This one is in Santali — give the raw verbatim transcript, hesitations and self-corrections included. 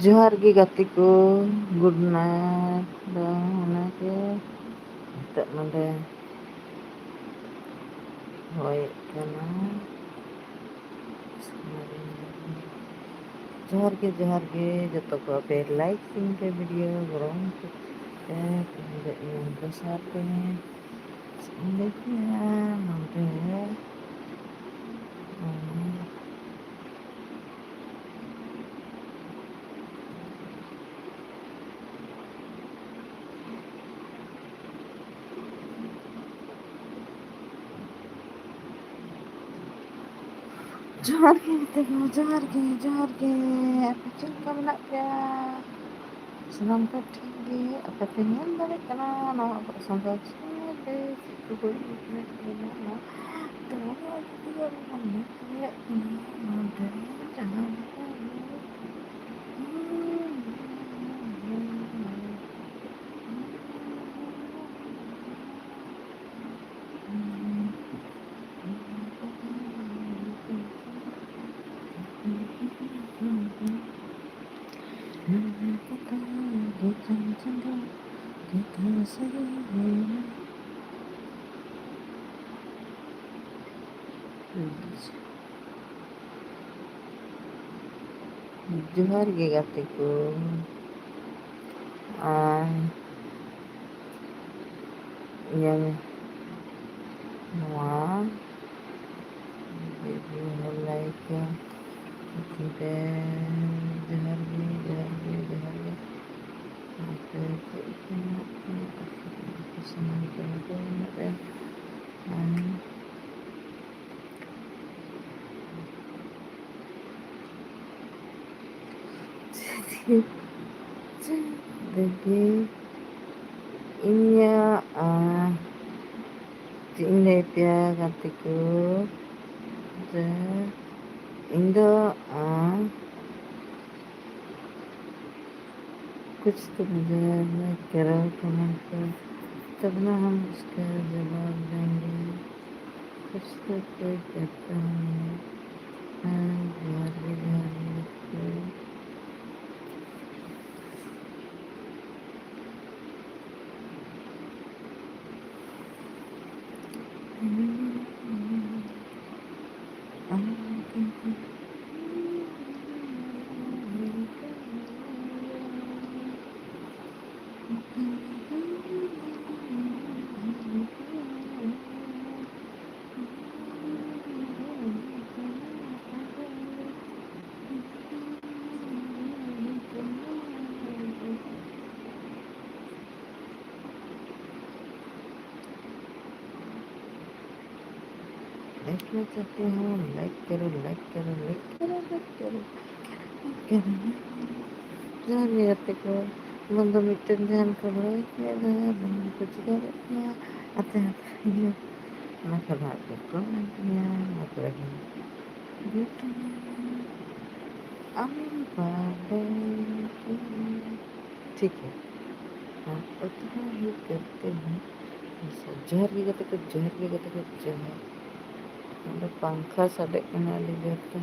ᱡᱚᱦᱟᱨ ᱜᱮ ᱜᱟᱛᱮ ᱠᱚ, good night ᱫᱚ ᱚᱱᱟᱜᱮ᱾ ᱱᱤᱛᱚᱜ ᱱᱚᱰᱮ ᱦᱚᱭᱮᱫ ᱠᱟᱱᱟ᱾ ᱡᱚᱦᱟᱨ ᱜᱮ, ᱡᱚᱦᱟᱨ ᱜᱮ ᱡᱚᱛᱚ ᱠᱚ, ᱟᱯᱮ like ᱛᱤᱧ ᱯᱮ video, ᱜᱚᱲᱚᱧ ᱯᱮ, ᱛᱮᱦᱮᱧ ᱫᱚ ᱤᱧ ᱫᱚᱥᱟᱨ ᱛᱮ ᱤᱧ ᱞᱟᱹᱭ ᱠᱮᱭᱟ ᱱᱚᱰᱮ᱾ ᱡᱚᱦᱟᱨ ᱜᱮ ᱜᱟᱛᱮ ᱠᱚ, ᱡᱚᱦᱟᱨ ᱜᱮ, ᱡᱚᱦᱟᱨ ᱜᱮ᱾ ᱟᱯᱮ ᱪᱮᱫ ᱞᱮᱠᱟ ᱢᱮᱱᱟᱜ ᱯᱮᱭᱟ? ᱥᱟᱱᱟᱢ ᱠᱚ ᱴᱷᱤᱠ ᱜᱮ᱾ ᱟᱯᱮ ᱯᱮ ᱧᱮᱞ ᱫᱟᱲᱮᱭᱟᱜ ᱠᱟᱱᱟ ᱱᱚᱣᱟ ᱟᱵᱚᱣᱟᱜ ᱥᱟᱱᱛᱟᱲ ᱥᱚᱢᱟᱡᱽ ᱨᱮ ᱪᱮᱫ ᱠᱚ ᱵᱟᱹᱲᱤᱡ ᱢᱮᱱᱟᱜ ᱛᱟᱵᱚᱱᱟ᱾ ᱛᱚ ᱡᱩᱫᱤ ᱟᱵᱚ ᱵᱚᱱ ᱧᱮᱞ ᱫᱟᱲᱮᱭᱟᱜ ᱠᱟᱱᱟ ᱱᱚᱰᱮ ᱡᱟᱦᱟᱸ ᱞᱮᱠᱟ ᱜᱮ᱾ ᱡᱚᱦᱟᱨ ᱜᱮ ᱜᱟᱛᱮ ᱠᱚ, ᱟᱨ ᱤᱧᱟᱹᱝ ᱱᱚᱣᱟ video ᱦᱚᱸ like ᱯᱮ᱾ ᱡᱚᱦᱟᱨ ᱜᱮ, ᱡᱚᱦᱟᱨ ᱜᱮ, ᱡᱚᱦᱟᱨ ᱜᱮ᱾ ᱟᱯᱮ ᱪᱮᱫ ᱞᱮᱠᱟ ᱢᱮᱱᱟᱜ ᱯᱮᱭᱟ? ᱟᱯᱮ ᱥᱟᱱᱟᱢ ᱠᱚ ᱱᱟᱯᱟᱭ ᱢᱮᱱᱟᱜ ᱯᱮᱭᱟ? ᱟᱨ ᱫᱮᱵᱤ, ᱤᱧᱟᱹᱜ, ᱟᱸ, ᱪᱮᱫ ᱤᱧ ᱞᱟᱹᱭ ᱟᱯᱮᱭᱟ ᱜᱟᱛᱮ ᱠᱚ, ᱡᱮ ᱤᱧ ᱫᱚ, ᱟᱸ, कुछ तो मुझे मैं करो कमेंट कर, तब ना हम उसका जवाब देंगे। कुछ तो कोई कहता नहीं है। हाँ, ᱡᱚᱦᱟᱨ ᱜᱮ, ᱡᱚᱦᱟᱨ ᱜᱮ ᱜᱟᱛᱮ ᱠᱚ᱾ देखना चाहते हो, like करो, like करो, like करो, like करो, like करो। ᱡᱚᱦᱟᱨ ᱜᱮ ᱜᱟᱛᱮ ᱠᱚ, ᱵᱚᱱᱫᱚ ᱢᱤᱫᱴᱮᱱ ᱡᱟᱦᱟᱱ ᱠᱚ ᱞᱟᱹᱭ ᱠᱮᱫᱟ, ᱵᱚᱱᱫᱚ ᱠᱚ ᱪᱤᱠᱟᱹ ᱠᱮᱫ ᱜᱮᱭᱟ, ᱟᱛᱮ ᱟᱛᱮ ᱜᱮ ᱚᱱᱟ ᱠᱚ ᱱᱟᱦᱟᱜ ᱠᱚ ᱠᱚᱢᱮᱱᱴ ᱜᱮᱭᱟ, ᱚᱱᱟ ᱠᱚᱨᱮ ᱜᱮ ᱵᱷᱤᱰᱤᱭᱳ ᱟᱢ ᱵᱟᱰᱟᱭ ᱜᱮᱭᱟ᱾ ᱴᱷᱤᱠ ᱜᱮᱭᱟ᱾ ᱟᱨ ᱩᱛᱱᱟᱹᱣ ᱦᱩᱭ ᱠᱟᱛᱮ ᱦᱚᱸ ᱡᱚᱦᱟᱨ ᱜᱮ ᱜᱟᱛᱮ ᱠᱚ, ᱡᱚᱦᱟᱨ ᱜᱮ ᱜᱟᱛᱮ ᱠᱚ, ᱡᱚᱦᱟᱨ᱾ ᱱᱚᱰᱮ ᱯᱟᱝᱠᱷᱟ ᱥᱟᱰᱮᱜ ᱠᱟᱱᱟ ᱟᱹᱰᱤ ᱡᱳᱨ ᱛᱮ᱾